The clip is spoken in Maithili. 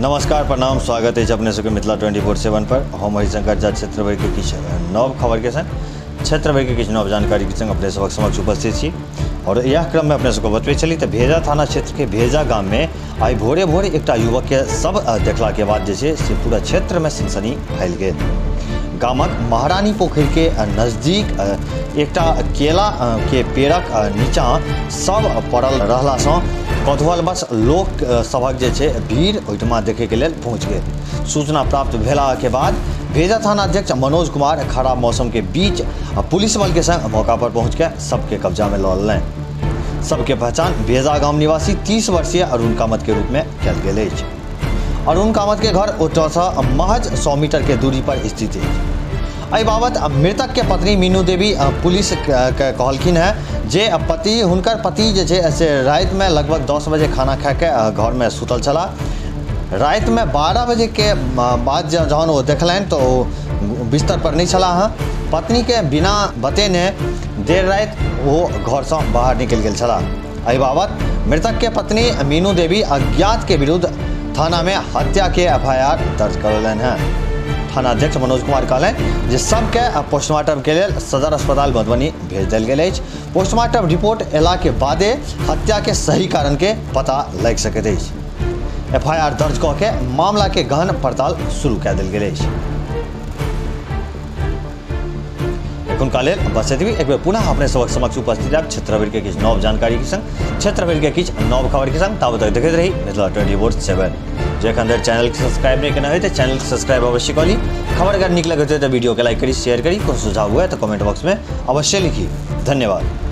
नमस्कार, प्रणाम, स्वागत अछि अपने सबके मिथिला 24/7 पर। हम हरिशंकर झा क्षेत्र भरिके किछु नव खबरके संग, क्षेत्र भरिके किछु नव जानकारीके संग अपने सबक समक्ष उपस्थित छी। और इएह क्रममे अपने सबके बतबै छली तऽ भेजा थाना क्षेत्रके भेजा गाममे आइ भोरे भोरे एकटा युवकके शव देखलाके बाद जे छै से पूरा क्षेत्रमे सनसनी फैल गेल। गामक महारानी पोखरिके नजदीक एकटा केला के पेड़क नीचाँ शव पड़ल रहलासँ कौतूहलवश लोक सभक जे छै भीड़ ओहिठमा देखैके लेल पहुँच गेल। सूचना प्राप्त भेलाके बाद भेजा थाना अध्यक्ष मनोज कुमार खराब मौसम के बीच पुलिस बल के संग मौका पर पहुँच के सबके कब्जा में लऽ लेलनि। सबके पहचान भेजा गाम निवासी 30 वर्षीय अरुण कामत के रूप में कयल गेल अछि। अरुण कामत के घर ओतयसँ महज 100 मीटर के दूरी पर स्थित अछि। एहि बाबत मृतक के पत्नी मीनू देवी पुलिस के कहलखिन हैं जे पति हुनकर पति जे छै से रातिमे लगभग 10 बजे खाना खा के घरमे सुतल छलाह। रातिमे 12 बजे के बाद जहन ओ देखलनि तऽ ओ बिस्तर पर नहि छलाह हँ। पत्नी के बिना बतेने देर राति ओ घरसँ बाहर निकलि गेल छलाह। एहि बाबत मृतक के पत्नी मीनू देवी अज्ञात के विरुद्ध थाना में हत्या के एफआईआर दर्ज करौलनि हैं। थानाध्यक्ष मनोज कुमार कहलनि जे सबके पोस्टमार्टम के लेल सदर अस्पताल मधुबनी भेज देल गेल अछि। पोस्टमार्टम रिपोर्ट एला के बादे हत्या के सही कारण के पता लागि सकैत अछि। एफआईआर दर्ज कऽ के मामला के गहन पड़ताल शुरू कए देल गेल अछि। एखुनका लेल बस एतबी। एक बेर पुनः अपने सबक समक्ष उपस्थित आयब क्षेत्र भरि के किछु नव जानकारी के संग, क्षेत्र भरि के किछु नव खबर के संग। ताबत तक देखैत रही मिथिला 24/7। जे एखन धरि चैनल के सब्सक्राइब नहि केने होय तऽ चैनल के सब्सक्राइब अवश्य कऽ ली। खबर अगर नीक लगैत होय तऽ वीडियो के लाइक करी, शेयर करी। कोनो सुझाव हुए तऽ कमेंट बॉक्स में अवश्य लिखी। धन्यवाद।